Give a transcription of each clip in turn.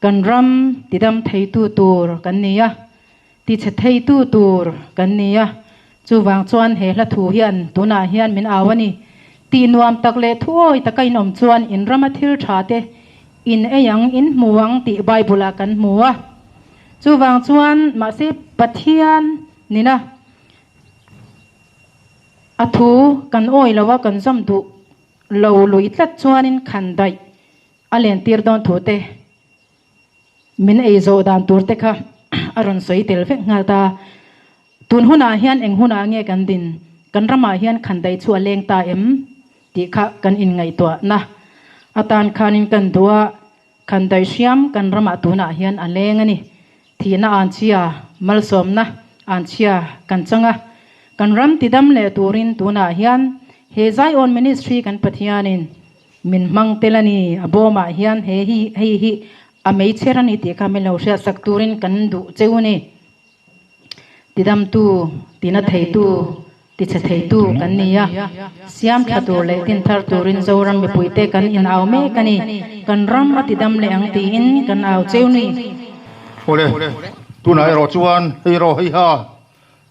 Kan ram tidam theitu tur kan ni a, tichhe theitu tur kan ni a, chuvang chuan he hla thu hian tunah hian min au a ni. Tih nuam tak leh thuawi taka in awm chuan in rama thil tha te in ei ang, in hmu ang tih Bible ah kan hmu a. Chuvang chuan mahse Pathian nina a thu kan awi lo a, kan zawm duh lo lui tlat chuanin khan daih A lentir dawn thu te, min ei zawh dan tur te kha a rawn sawi tel vek nghal ta. Tun hunah hian eng hunah nge kan din? Kan ramah hian khandai chu a leng ta em? tih kha kan inngaihtuahna atan khanin kan duh a, khandai hriam kan ramah tunah hian a leng a ni. Thihna anchhia, malsawmna anchhia kan chang a, kan ram tidam leh turin tunah hian he Zion Ministry kan Pathianin Min hmang tel a ni, a bawmah hian he hi hei hi a meichher a ni tih kha min lo hriatsak turin kan duh cheu a ni. Tidamtu, tina theitu, tichhe theitu kan ni a, siam tha tur leh tin thar turin Zoram mipuite kan inau mek a ni. Kan ram a tidam leh ang tiin kan au cheu ni. Awle, tunah erawh chuan hei rawh hei ha,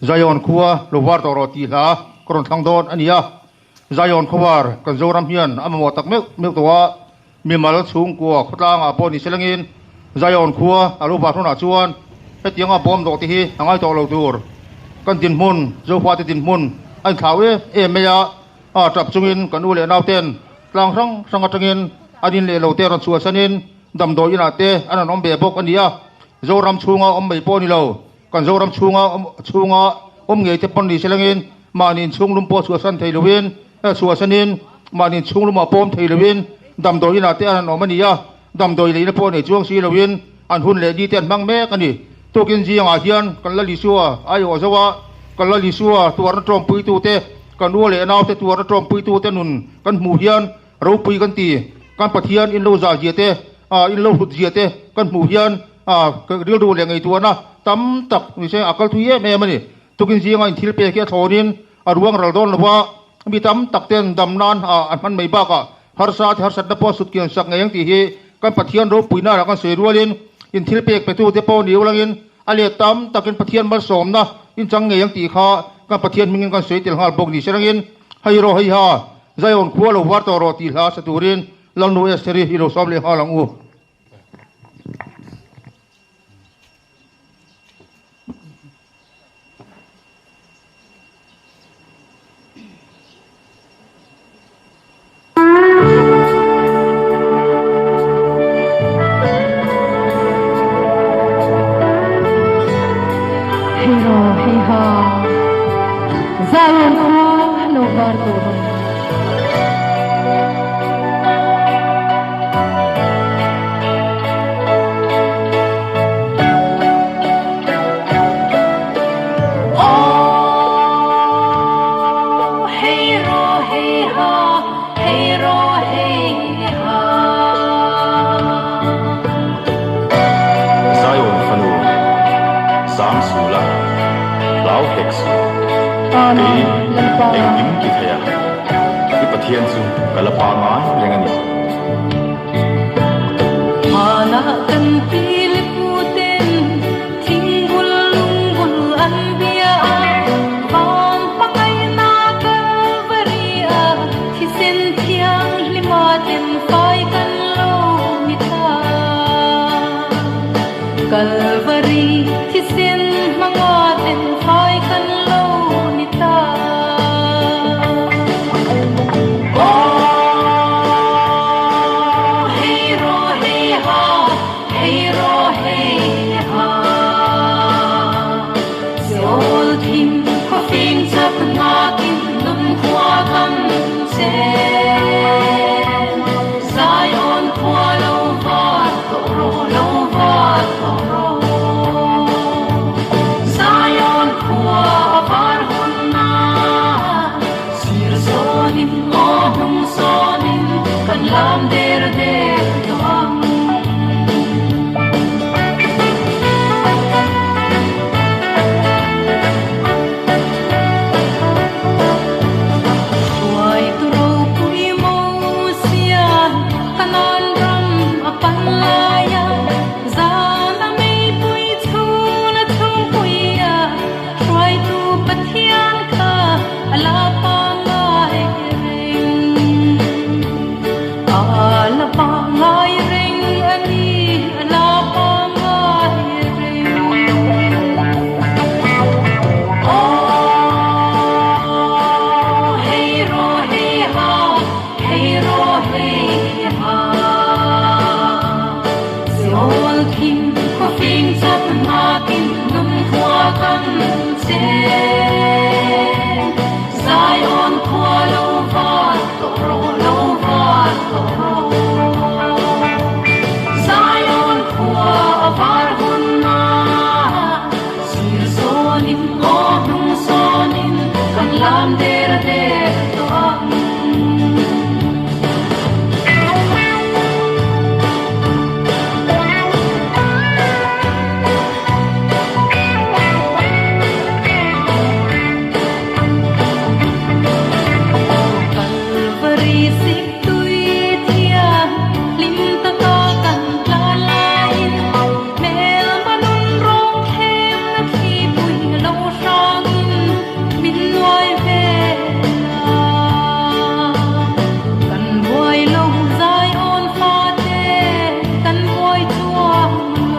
Zion khua lo var tawh rawh tih hla ka rawn thlang dawn a ni a. Zion khawvar kan Zoram hian a mamawh tak meuh meuh tawh a, mimal chhungkua khawtlangah pawh ni selangin Zion khua a lo var hunah chuan hetianga bawm dawh te hi a ngai tawh lo tur. Kan dinhmun, Zofa te dinhmun a inthlau em em mai a, a tap chungin kan u leh nauten tlang hrang hrang atangin an in leh lo te rawn chhuahsanin damdawi inah te an rawn awm ve bawk a ni a, Zoram chhunga awm mai pawh a ni lo. Kan Zoram chhunga awm chhunga awm ngei te pawn ni selangin mahni inchhung lum pawh chhuahsan thei loin chhuahsanin mahni inchhung lumah pawm thei loin damdawi inah te an han awm a ni a, damdawi leina pawh nei chuang si loin an hun leh ni te an hmang mek a ni. Tukin zingah hian kan la Lisua aiawh zo a, kan la Lisua tuarna tawmpuitute, kan u leh naute tuarna tawmpuitute nun kan hmuh hian ropui kan ti. Kan Pathian in lo zah zia te, in lo hlut zia te kan hmuh hian A rilru leh ngaihtuahna tam tak ni se a kal thui em em a ni. Tukin zinga inthil pek hi a thlawnin a ruang ral dawn lo a, mi tam tak ten dam nan a an hman mai bakah harsa te harsatna pawh sut kian sak ngei ang tih hi kan Pathian ropuina lah kan sawi rualin inthil pek petu te pawh ni ulangin a let tam takin Pathian malsawmna inchang ngei ang tih kha kan Pathian hmingin kan sawi tel nghal bawk ni se rangin hei rawh hei ha Zion khua lo var tawh rawh tih hla sa turin Lalnu Estheri i lo sawm leh nghal ang u. Hei rawh hei ha Zion khua lo var tawh rawh. Zion fanu, zam suh la, hlau hek suh. Kei engkim ti thei a, i Pathian chu ka la pa ngai reng a ni. Hmanah kan pi le pu ten thingbul lungbul an bia a, van hmangaihna Kalvari a thisen thianghlima ten fai kan lo ni ta. Kalvari thisen hmanga ten fai kan lo ni ta. Aw hei rawh hei ha, hei rawh hei ha. Seol thim khawfing chak nakin nun khua kan chen. Zion khua lo var tawh rawh, lo var tawh rawh. thim khawfing chat nghakin lungkhua kan cheng. Zion khua lo var tawh rawh, lo var tawh rawh. Zion khua a var hun a, sir sawnin aw hnung sawnin kan lam der der tawh ang. Kalvari Siktui thian hlim taka kan tlan laiin hmelma nun rawng thlemna thlipui lo hrangin min nuai vel a. Kan buai lo Zion fate kan buai chuang lo.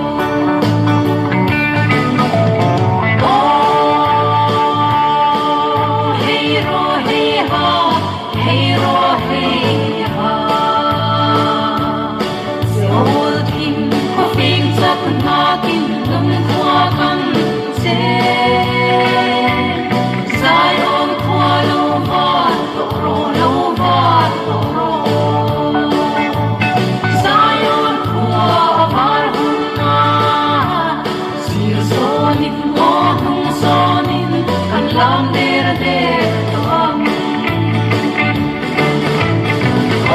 Aw hei ro hei ha, hei ro hei ha. Seol thim khawfing chak nghakin lungkhua kan cheng. Zion khua lo var tawh rawh, lo var tawh rawh. Zion khua a var hun a, sir sawnin aw hnung sawnin kan lam der der tawh ang.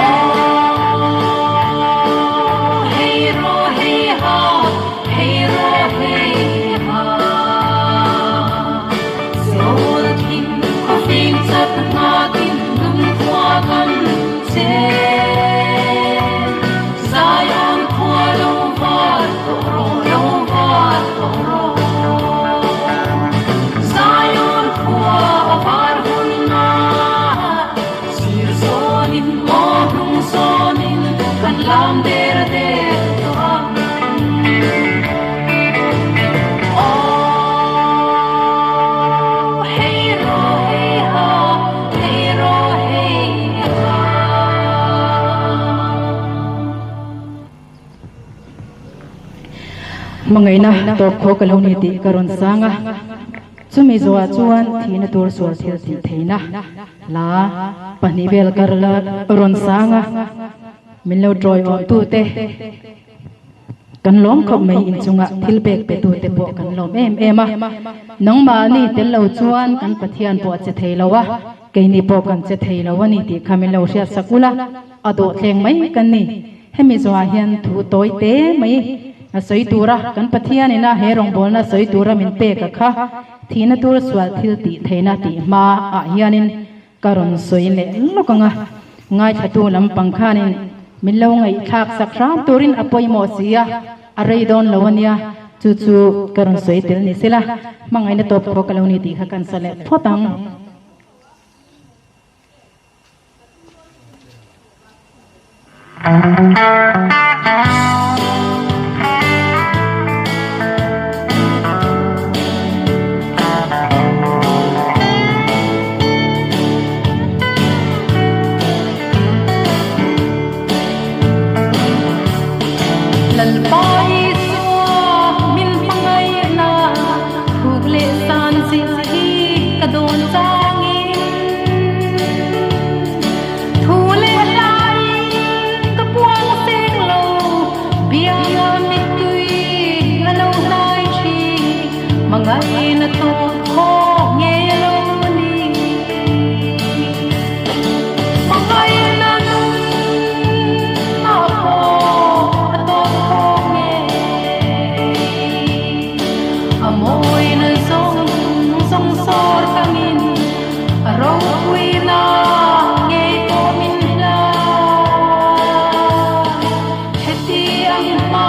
Aw hei ro hei ha, hei ro hei ha. Seol thim khawfing chat nghakin lungkhua kan cheng. Zion khua lo var tawh rawh, lo var tawh rawh. Zion khua a var hun a, sir sawnin aw hnung sawnin kan lam der der tawh ang. Aw hei ro hei ha, hei ro hei ha. Hmangaihna tawp khaw ka lo ni tih ka rawn sang a, chumi zawhah chuan thihna tur sual thil tih theihna hla pahnih vel ka rawn sang a, min lo tawiawm tute kan lawm khawp mai inchungah thil pek pe tute pawh kan lawm em em a, nangmahni tel lo chuan kan Pathian pawh a che thei lo a, keini pawh kan che thei lo a ni tih kha min lo hriat sak ula, a dawhthleng mai kan ni. Hemi zawhah hian thu tawi te mai a sawi tura kan Pathian ina he rawngbawlna sawi tura min pek a kha thihna tur sual thil tih theihna tih hma ah hianin ka rawn sawi leh lawk ang a. Ngaithlatu lampang khanin min lo ngaihthlak sak hram turin a pawimawh si a, a rei dawn lo a nia, chu chu ka rawn sawi tel ni sela, hmangaihna tawp khawk a lo ni tih kha kan sa leh phawt ang. Lalpa Isua min hmangaihna thuk leh san zia hi ka dawn changin Thu leh hlaiin ka puang seng lo, bianga mittui a lo hnai thin, hmangaihna tawp khawk nge lo ni. Hmangaihna nun a pawh a tawp khawk nge. A mawina zawng zawng sawr tangin A ropuina ngei pawh min hla. Heti ang hma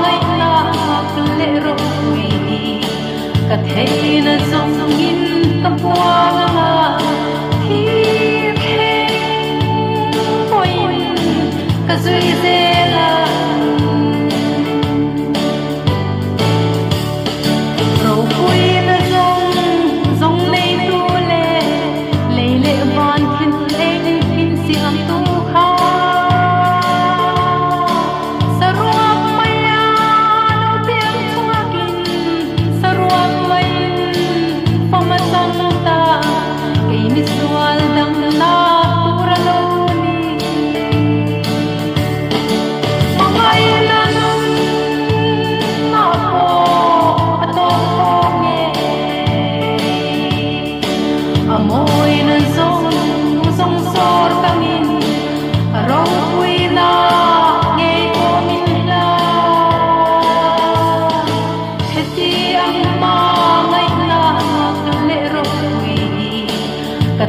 ngaihnak leh ropui hi ka theihna zawngin ka puang ang a, thir thleng pawhin ka zui zel ang. Ropuina zawng zawng neitu leh lei leh van thil engkim siamtu kha saruak maia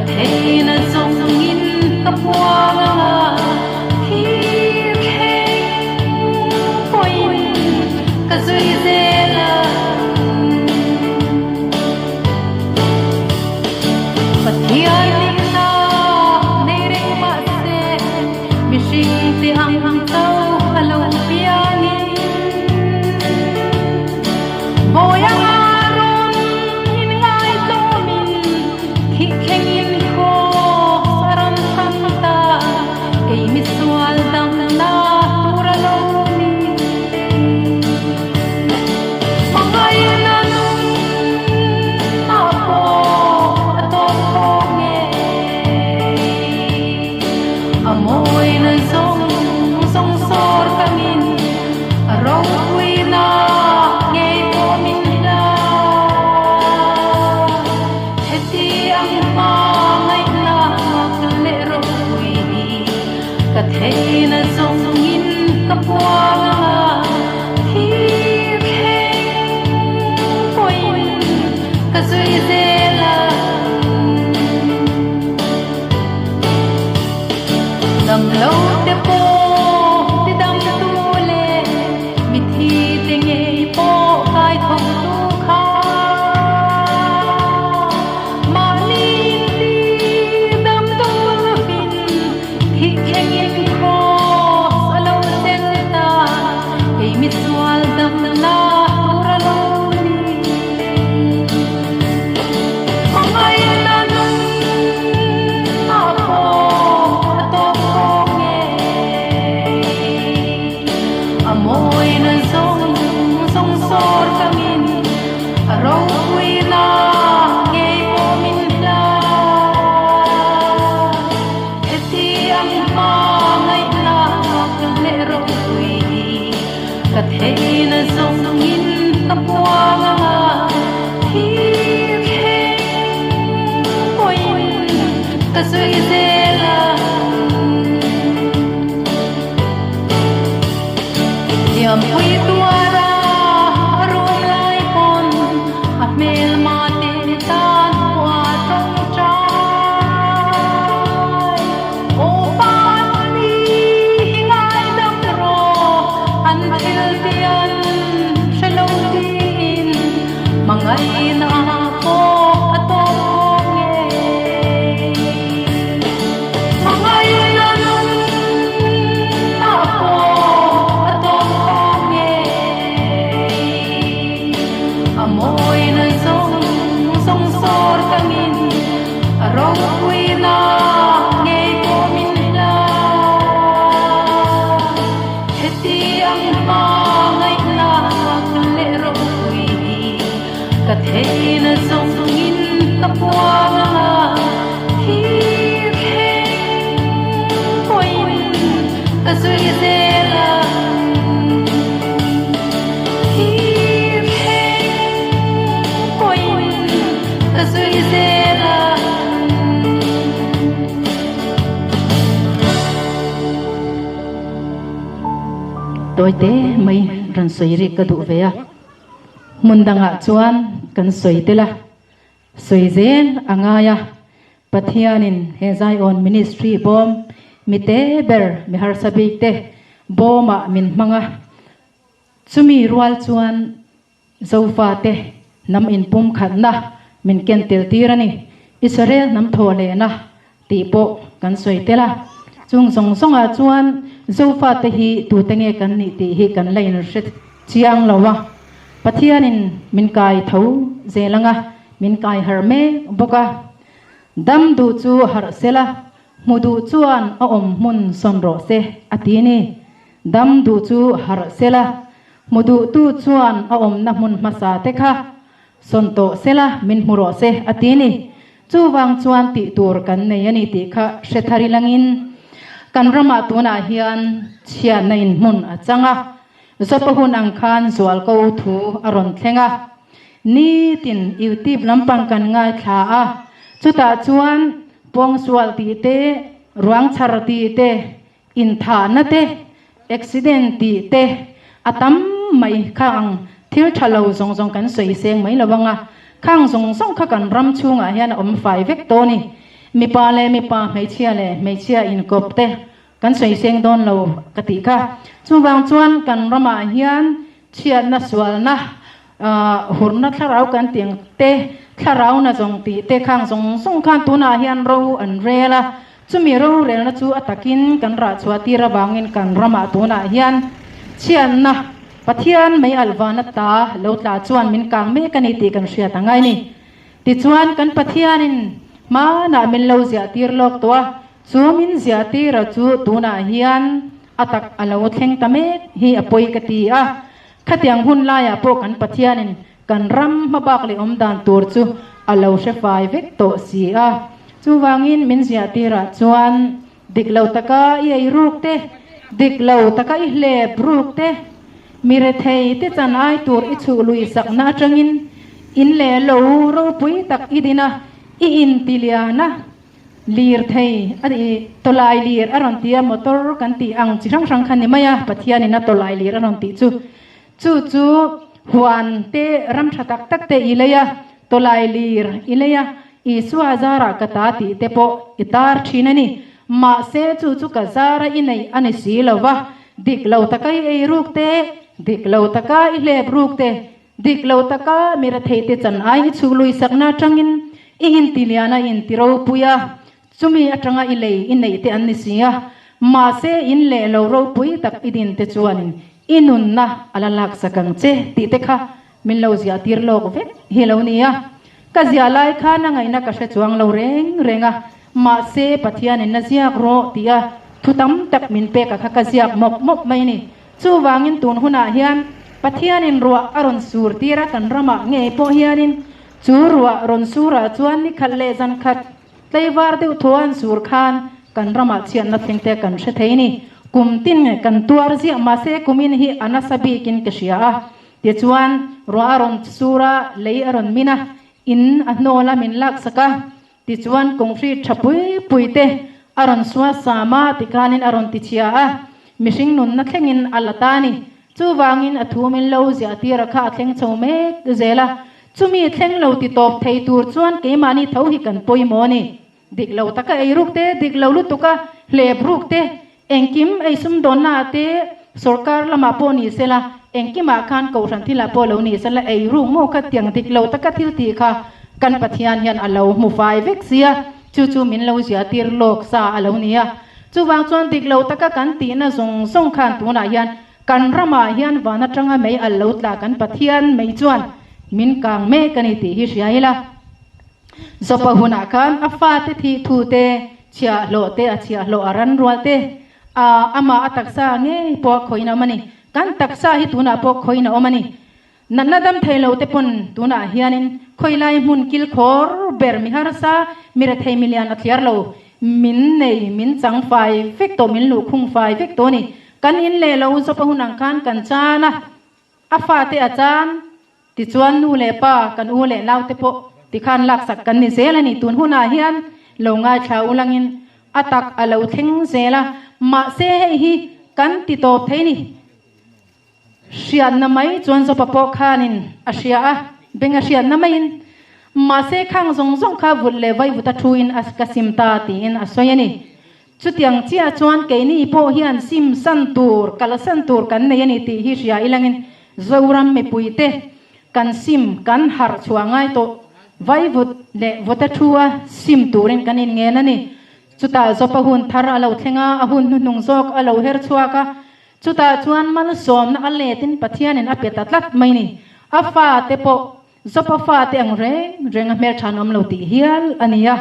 theihna zawngin ka puang anga thil thleng pawhin ka zui zel a. Pathian nihna nei reng mahse mihring te ang chauh a lo piangin Bawi anga rawn in ngaitlawmin thih thlengin cross a rawn thang ta, kei misual damna tur a lo ni. Hmangaihna nunna pawh a tawp tawh ngei, a mawina zawng zawng sawr tangin a ropuina ngei pawh min hla. Heti ang hmangaihna leh ropui hi ka theihna zawngin ka puang anga thil thleng pawhin ka zui zel a. Dam lo te pawh ti dam tu leh mithi te ngei pawh kai tho tu kha mahni inti dam duhin thih thlengin cross a lo tel ta, kei misual damna tur a lo ni. Hmangaihna nunna pawh a tawp tawh ngei, a mawina zawng zawng sawr tangin a ropuina ngei pawh min hla. Heti ang hmangaihna leh ropui hi ka theihna zawngin ka puang anga thil thleng pawhin ka zui zel a. Hliampui tuara a rum lai pawn a hmelma te tan pawh a tawngtai. Aw Patni hi ngaidam rawh, an thil tian hre lo tiin hmangaihna pawh a tawp tawh ngei. Hmangaihna nunna pawh a tawp tawh ngei. A mawina zawng zawng sawr tangin a ropuina ngei pawh min hla. Heti ang hmangaihna leh ropui hi ka theihna zawngin ka puang anga thil thleng pawhin ka zui zel a. Thil thleng pawhin ka zui zel a. Tawite mai rawn sawi rik ka duh ve a, hmun dangah chuan kan sawi tel a, sawi zel a ngai a, Pathianin he Zion Ministry bawm mite ber mi harsa bik te bawmah min hmang a, chumi rual chuan Zofate hnam inpumkhatna min ken tel tir a ni. Israel hnam thaw lehna tih pawh kan sawi tel a, chung zawng zawngah chuan Zofate hi tute nge kan nih tih hi kan la inhre chiang lo a, Pathianin min kai tho zel anga min kai harh mek bawk a. Dam duh chu harh sela, hmu duh chuan a awm hmun sawn rawh se, a ti ni. Dam duh chu harh sela, hmu duhtu chuan a awmna hmun hmasa te kha sawn tawh sela, min hmu rawh se, a ti ni. Chuvang chuan tih tur kan nei a ni tih kha hre thar ilangin kan ramah tunah hian chhiatna in hmun a chang a, Zawpa hun ang khan zualko thu a rawn thleng a. Nitin YouTube lampang kan ngaithla a, chutah chuan pawngsual tih te, ruang chhar tih te, inthahna te, accident tih te a tam mai kha ang thil tha lo zawng zawng kan sawi seng mai lo ang a, khang zawng zawng kha kan ram chhungah hian a awm fai vek tawh a ni. Mipa leh mipa, hmeichhia leh hmeichhia inkawp te kan sawi seng dawn lo ka tih kha. Chuvang chuan kan ramah hian chhiatna sualna hurna thlarau kan tih ang te, thlarau na zawng tih te khang zawng zawng khan tunah hian ro an rel a. Chumi rorelna chu a takin kan rah chhuah tir avangin kan ramah tunah hian chhiatna Pathian mei alh vana ta lo tla chuan min kang mek a ni tih kan hriat a ngai ni. Tichuan kan Pathianin hmanah min lo ziah tir lawk tawh a, chu min ziah tira chu tunah hian a tak a lo thleng ta mek hi a pawi ka ti a. Khatiang hun laiah pawh kan Pathianin Kan ram hmabak leh awm dan tur chu a lo hre fai vek tawh si a. Chuvangin min ziah tirah chuan dik lo taka i ei ruk te, dik lo taka i hlep ruk te, mi rethei te chan ai tur i chhuh lui sakna atangin in leh lo ropui tak i din a, i inti lian a, lirthei a nih tawlai lir a rawn ti a, motor kan tih ang chi hrang hrang kha ni mai a, Pathianin a tawlai lir a rawn tih chu. Chu chu huan te ram tha tak tak te i lei a, tawlai lir i lei a, Isua zarah ka ta tih te pawh i tar thin a ni. Mahse chu chu ka zara i neih a ni si lo va, dik lo taka i ei ruk te, dik lo taka i hlep ruk te, dik lo taka mi rethei te chan ai i chhuk lui sakna atangin i intilian a intiropui a, Chumi atanga i lei i neih te an ni si a, mahse in leh lo ropui tak i din te chuanin i nunna a la laksak ang che tih te kha min lo ziah tir lawk vek hi lo ni a. Ka ziah lai khan a ngaihna ka hre chuang lo reng reng a, mahse Pathianin na ziak rawh tih a thu tam tak min pek a kha ka ziak mawp mawp mai ni. Chuvangin tun hunah hian Pathianin ruah a rawn sur tir a kan ramah ngei pawh hianin chu ruah rawn surah chuan ni khat leh zan khat Tleivar deuh thaw an sur khan kan ramah chhiatna thleng te kan hre thei ni. Kum tin kan tuar ziah mahse kumin hi a nasa bikin ka hria a. Tichuan ruah a rawn sur a, lei a rawn min a, in a hnawl a min laksak a. Tichuan concrete tha pui pui te a rawn sual sam a tikhanin a rawn tichhia a, mihring nunna thlengin a la ta a ni. Chuvangin a thu min lo ziah tir a kha a thleng chho mek zel a. Chumi thleng lo ti tawp thei tur chuan keimahni tho hi kan pawimawh a ni. Dik lo taka ei ruk te, dik lo lutuka hlep ruk te, engkim ei sumdawnna ah te, sorkar lamah pawh ni sela, engkimah khan kohhran thilah pawh lo ni sela ei ruk maw kha tiang dik lo taka thil tih kha kan Pathian hian a lo hmu fai vek sia, chu chu min lo zia tir lawk sa a lo ni a. Chuvang chuan dik lo taka kan tihna zawng zawng khan tunah hian Kan ramah hian van atanga mei al lo tla kan Pathian mei chuan min kang mek a ni tih hi hria ila. Zawpa hunah khan a fate thih thu te, chhiahhlawh te, a chhiahhlawh a ran rual te, a amah a taksa ngei pawh a khawiin a awm a ni. Kan taksa hi tunah pawh khawiin a awm a ni. Natna dam thei lo te pawn tunah hianin khawilai hmun kilkhawr ber mi harsa, mi rethei mi lian a thliar lo, min nei, min chang fai vek tawh, min luhkhung fai vek tawh a ni. Kan in leh lo zawpa hun ang khan kan chan a, a fate a chan tichuan nu leh pa kan u leh nau te pawh tikhan laksak kan ni zel a ni. Tun hunah hian lo ngaithla ulangin a tak a lo thleng zel a, mahse hei hi kan ti tawp thei ni. Hriatna mai chuan Zawpa pawh khanin a hria a, beng a hriatna maiin, Mahse khang zawng zawng kha vut leh vaivuta thuin a ka sim ta tiin a sawi a ni. Chutiang chiah chuan keini pawh hian sim san tur, kalsan tur kan nei a ni tih hi hria ilangin Zoram mipuite kan sim kan harh chhuah ngai tawh vaivut leh vuta thu a sim turin kan inngen a ni. Chutah Zawpa hun thar a lo thleng a, a hun hnuhnung zawk a lo her chhuak a, Chutah chuan malsawmna a letin Pathianin a pe ta tlat mai ni. A fate pawh Jopa fate ang reng reng a hmeltha an awm lo tih hial a ni a.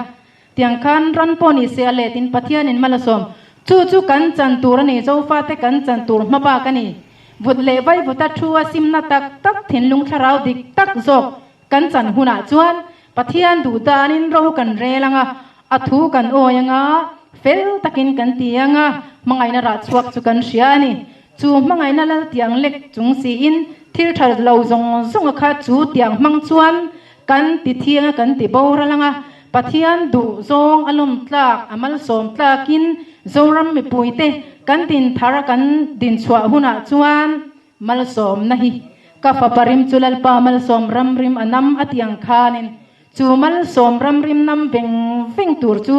Tiang khan ran pawh ni se a letin Pathianin mal a sawm. Chu chu kan chan tur a ni, Zofate kan chan tur hma bak a ni. Vut leh vaivuta thu a simna tak tak thinlung thlarau dik tak zawk kan chan hunah chuan Pathian duh danin ro kan rel ang a, a thu kan awi ang a, fel takin kan ti ang a, hmangaihna rah chhuak chu kan hria a ni. Chu hmangaihna lal tiang lek chung siin thil tha lo zawng zawng a kha chu tiang hmang chuan kan ti thiang a, kan ti boral ang a, Pathian duh zawng a lawm tlak, a malsawm tlakin Zoram mipuite kan din thar a kan din chhuah hunah chuan Malsawmna hi ka fapa rim chu Lalpa malsawm ram rim a nam a ti ang khanin. Chu malsawm ramrim nam veng veng tur chu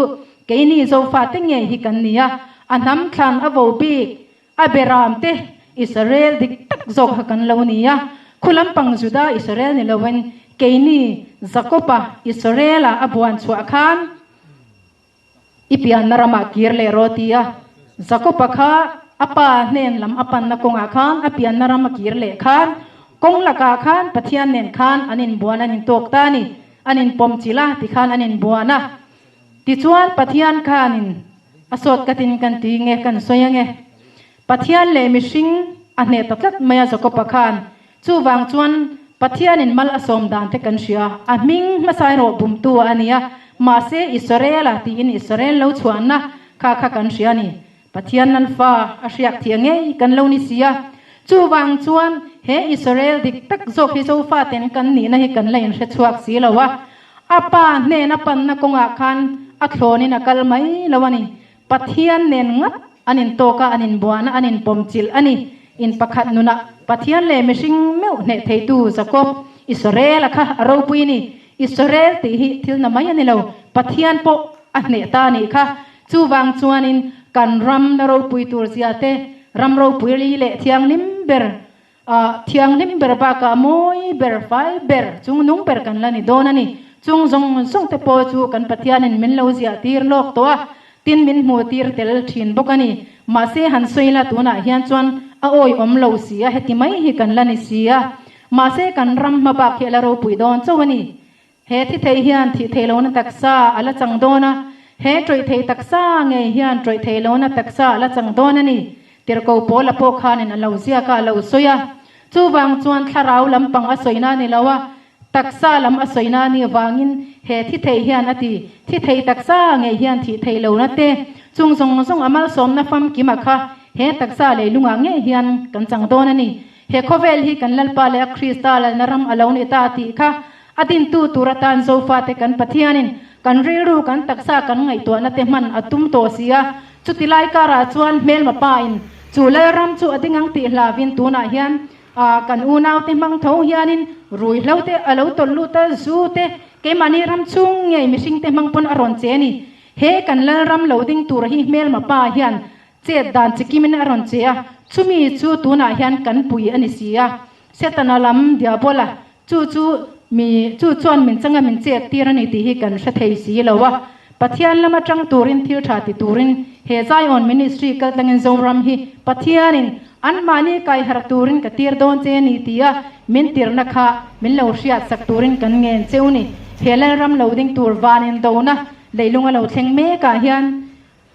keini Zofate ngei hi kan ni a, a hnam thlan a vo bik a beram te Israel dik tak zawk kha kan lo ni a. Khu lampang Juda Israel ni loin keini Jakoba Israela a buan chhuah khan I pianna ramah kir leh rawh ti a, Jakoba kha a pa hnen lam a panna kawngah khan a pianna ram a kir leh khan kawng lakah khan Pathian nen khan an inbuan an intawk ta a ni, an inpawm chilh a tikhan an inbuan a. Tichuan Pathian khanin a sawt katin kan ti nge kan sawi ange. Pathian leh mihring a hneh ta tlat mai a Jakoba khan Chuvang chuan Pathianin mal a sawm dan te kan hria, a hming hmasa erawh bumtu a ni a, mahse Israela tiin Israel lo chhuahna kha kha kan hria a ni. Pathian nan fa a hriak thih ngei kan lo ni si a. Chuvang chuan he Israel dik tak zawk hi Zofaten kan nihna hi kan la inhre chhuak si lo a, a pa hnena panna kawngah khan a thlawnin a kal mai lo a ni. Pathian nen ngat an intawk a, an inbuan a, an inpawmchilh a ni. In pakhat nunah Pathian leh mihring meuh hneh theitu Jakob, Israel-a kha a ropui a ni. Israel tih hi thil na mai a ni lo, Pathian pawh a hneh ta a nih kha. Chuvang chuanin kan ram na ropui tur zia te, ram ropui li leh thianghlim ber, Thianghlim ber bakah mawi ber, fai ber, chungnung ber kan la ni dawn a ni. Chung zawng zawng te pawh chu kan Pathianin min lo ziah tir lawk tawh a, tin min hmuh tir tel thin bawk a ni. Mahse han sawi la tunah hian chuan a awihawm lo si a, heti mai hi kan la ni si a. Mahse kan ram hma bak hi a la ropui dawn chauh a ni. He thi thei hian thih thei lohna taksa a la chang dawn a, he ṭawih thei taksa ngei hian ṭawih thei lohna taksa a la chang dawn a ni. Tirhko Paula pawh khanin a lo ziak a, a lo sawi a. Chuvang chuan thlarau lampang a sawina a ni lo a, taksa lam a sawina a nih vangin he thi thei hian a ti, thi thei taksa ngei hian thih thei lohna te, chung zawng zawng a malsawmna famkima kha he taksa leilungah ngei hian kan chang dawn a ni. He khawvel hi kan Lalpa leh a Krista lalna ram a lo ni ta tih kha A dintu tur atan Zofate kan Pathianin kan rilru kan taksa kan ngaihtuahna te hman a tum tawh si a, chuti lai karah chuan hmelma pain chu Lalram chu a ding ang tih hlavin tunah hian kan unaute hmang tho hianin ruihhlo te a lo tawlh lut a, zu te keimahni ram chhung ngei mihringte hmang pawn a rawn che a ni. He kan Lalram lo ding tur hi hmelma pa hian chet dan chikimin a rawn che a, chumi chu tunah hian kan pui a ni si a. Setana lam Diabola Chu chu mi, chu chuan min changa min chet tir a ni tih hi kan hre thei si lo a. Pathian lama tang turin thil tha ti turin he Zion Ministry kaltlangin Zoram hi Pathianin anmahni kaiharh turin ka tir dawn che a ni tia min tirna kha min lo hriatsak turin kan ngen cheu ni. He Lalram lo ding tur vanin dona leilung a lo thleng mekah hian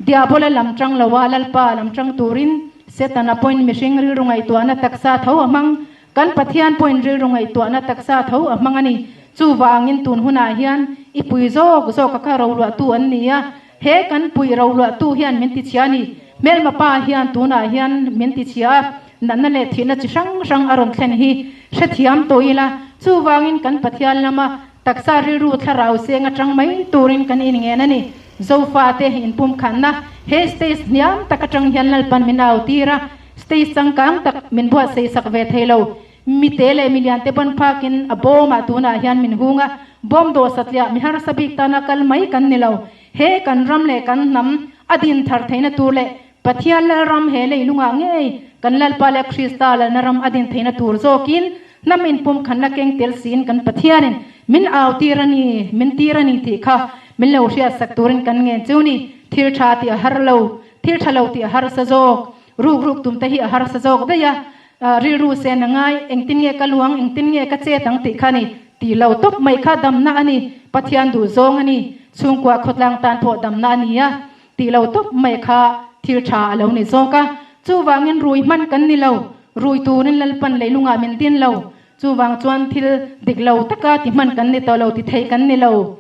Diabola lam tang lo a, Lalpa lam tang turin Setana pawhin mihring rilru ngaihtuahna taksa tho a hmang. Kan Pathian pawhin rilru ngaihtuahna taksa tho a hmang a ni. Chuvangin tun hunah hian i pui zawk zawk a kha roluahtu an ni a, he kan pui roluahtu hian min tichhia a ni. Hmelma pa hian tunah hian min tichhia a, natna leh thihna chi hrang hrang a rawn thlen hi hrethiam tawh ila. Chuvangin kan Pathian lama taksa rilru thlarau seng atang mai turin kan inngen a ni. Zofate inpumkhanna he stage hniam tak atang hian Lalpan min au tir a, stage changkang tak min buatsaih sak ve thei lo. Mite leh miliante pawn phakin a bawmah tunah hian min hung a, bawm dawh satliah mi harsa bik tana kal mai kan ni lo. He kan ram leh kan hnam a din thar theihna tur leh Pathian Lalram he leilungah ngei kan Lalpa leh Krista lalna ram a din theihna tur zawkin hnam inpumkhanna keng tel siin kan Pathianin min au tir a ni, min tir a ni tih kha min lo hriatsak turin kan ngen cheu ni. Thil tha tih a har lo, thil tha lo tih a harsa zawk, ruk ruk tum te hi a harsa zawk daih a, rilru sen a ngai, engtin nge ka luang, engtin nge ka chet ang tih kha ni tih lo tawp mai kha damna a ni, Pathian duh zawng a ni, chhungkua khawtlang tan pawh damna a ni a. Tih lo tawp mai kha thil tha a lo ni zawk a. Chuvangin rui hman kan ni lo, rui turin Lalpan leilungah min din lo. Chuvang chuan thil dik lo taka ti hman kan ni tawh lo, ti thei kan ni lo.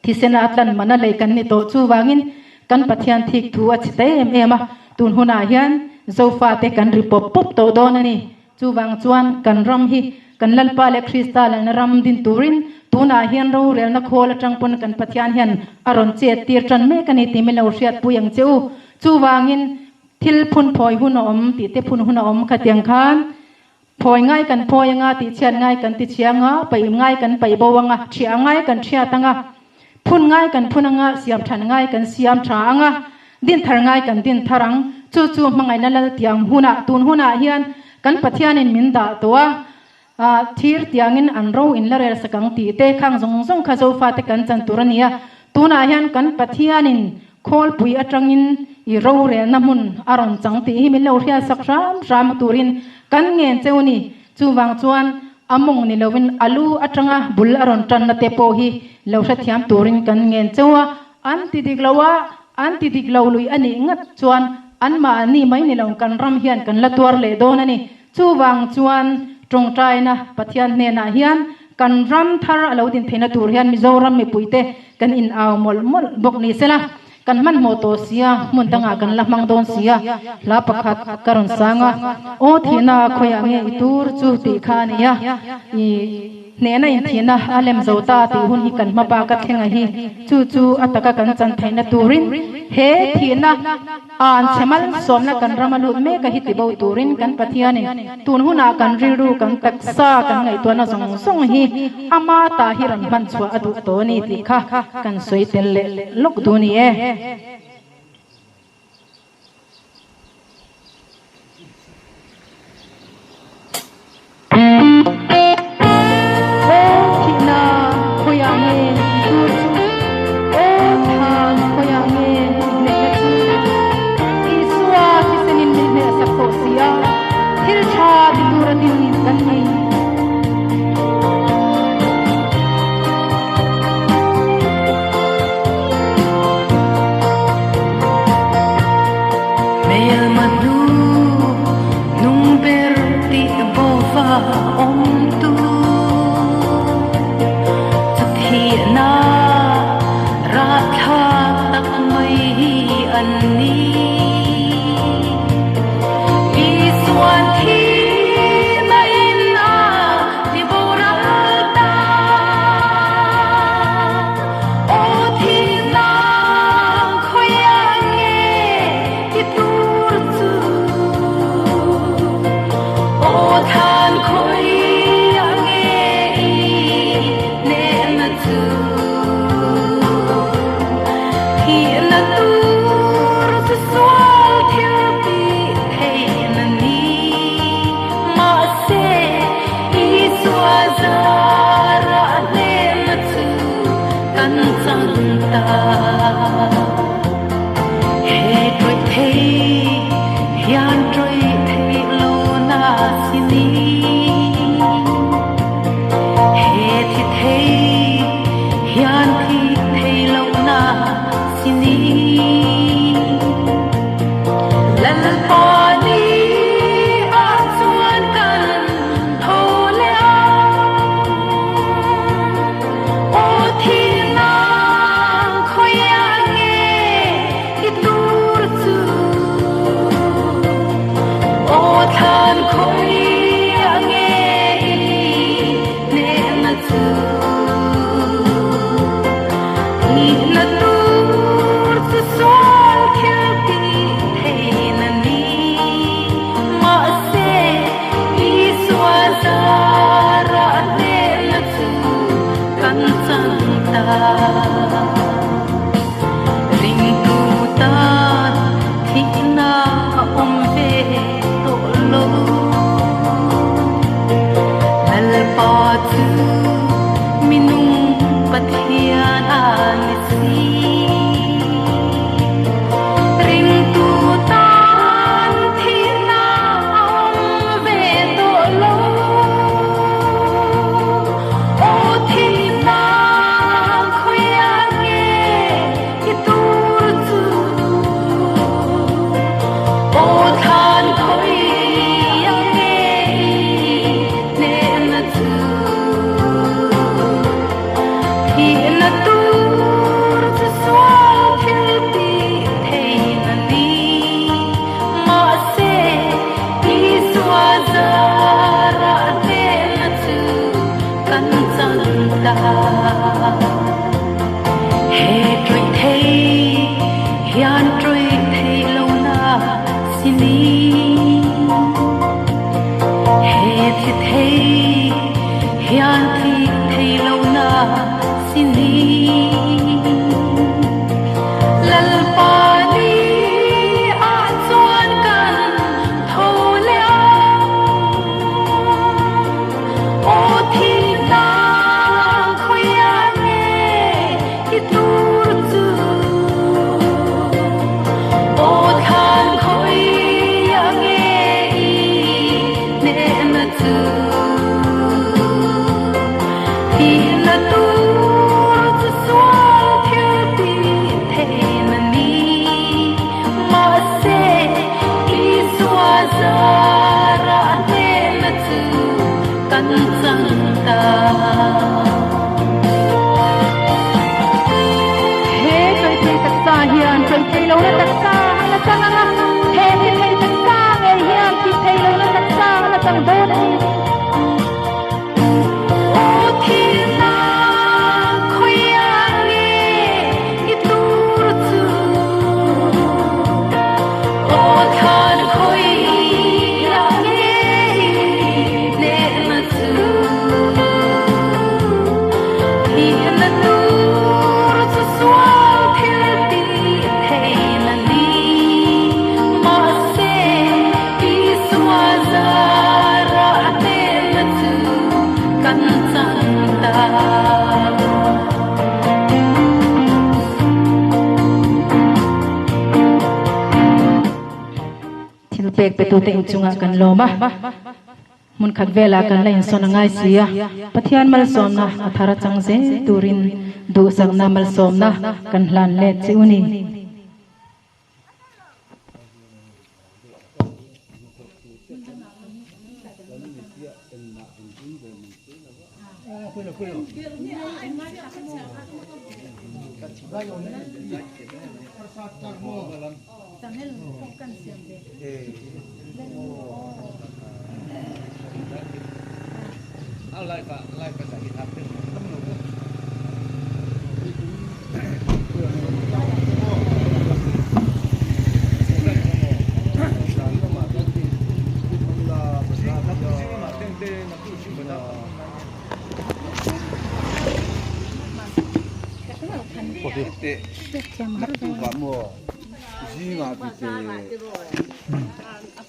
Thisena a tlan mana lei kan ni tawh. Chuvangin kan Pathian thik thu a chhe ta em em a, tun hunah hian Zofate kan ri pawp pawp tawh dawn a ni. Chuvang chuan kan ram hi kan Lalpa leh Krista lalna ram din turin tunah hian rorelna khawl atang pawn kan Pathian hian a rawn chet tir tan mek a ni tih min lo hriatpui ang che u. Chuvangin thil phun phawi hun a awm tih te phun hun a awm khatiang khan. Phawi ngai kan phawi anga, tihchhiat ngai kan tichhia anga, paih ngai kan paih bo anga, ṭhiah ngai kan ṭhiat anga, phun ngai kan phun anga, siam ṭhan ngai kan siam ṭha anga, din thar ngai kan din thar ang. Chu chu hmangaihna lal tiang hunah, tun hunah hian kan Pathianin min dah tawh a, Thir tiangin an ro in la rel sak ang tih te khang zawng zawng kha Zofate kan chan tur a ni a. Tunah hian kan Pathianin khawlpui atangin i rorelna hmun a rawn chang tih hi min lo hriat sak hram hram turin kan ngen cheu ni. Chuvang chuan a mawng ni loin a lu atanga bul a rawn tanna te pawh hi lo hrethiam turin kan ngen cheu a. An ti dik lo a, an ti dik lo lui a nih ngat chuan anmahni mai ni lo kan ram hian kan la tuar leh dawn a ni. Chuvang chuan tawngtaina Pathian hnenah hian kan ram thar a lo din theihna tur hian Mizoram mipuite kan in au mawlh mawlh bawk ni sela, kan hmanhmawh tawh sia, hmun dangah kan la hmang dawn sia, hla pakhat ka rawn sang a, Aw thihna khawiah nge i tur chu tih kha a ni a, i hnehna in thihna a lem zo ta tih hun hi kan hma bak a thleng a hi, chu chu a taka kan chan theihna turin he thihna An chhe malsawmna kan ram a lut mek a hi tibo turin kan Pathianin tun hunah kan rilru, kan taksa, kan ngaihtuahna zawng zawng hi ama ta hi rawn hman chhuah a duh tawh a ni tih kha kan sawi tel leh lawk duh ni e. Aw thihna khawiah nge i tur chu? Aw thlan khawiah nge i hnehna chu? Isua thisenin min hnehsak tawh si a, thil tha ti tura din kan ni. Hmelma hnu nung ber tih bova awmtu chu thihna rahthlak tak mai hi an ni. Isuan thihna in a ti boral ta. Aw thihna khawiah nge i tur chu? Aw thlan khawi. kan chang ta. He tawih thei taksa hian tawih thei lohna taksa a la chang ang a, he thi thei taksa ngei hian thi thei lohna taksa a la chang dawn a ni. Aw thihna khawiah nge i tur chu? Aw thlan khawiah nge i hnehna chu? Thihna tur chu sual thil tih theihna ni. Mahse, Isua zarah hnehna chu kan chang ta. Thil pek petute inchungah kan lawm a. Hmun khat velah kan la insawn a ngai si a, Pathian malsawmna a thar a chang zel turin duhsakna malsawmna kan hlan let che u ni.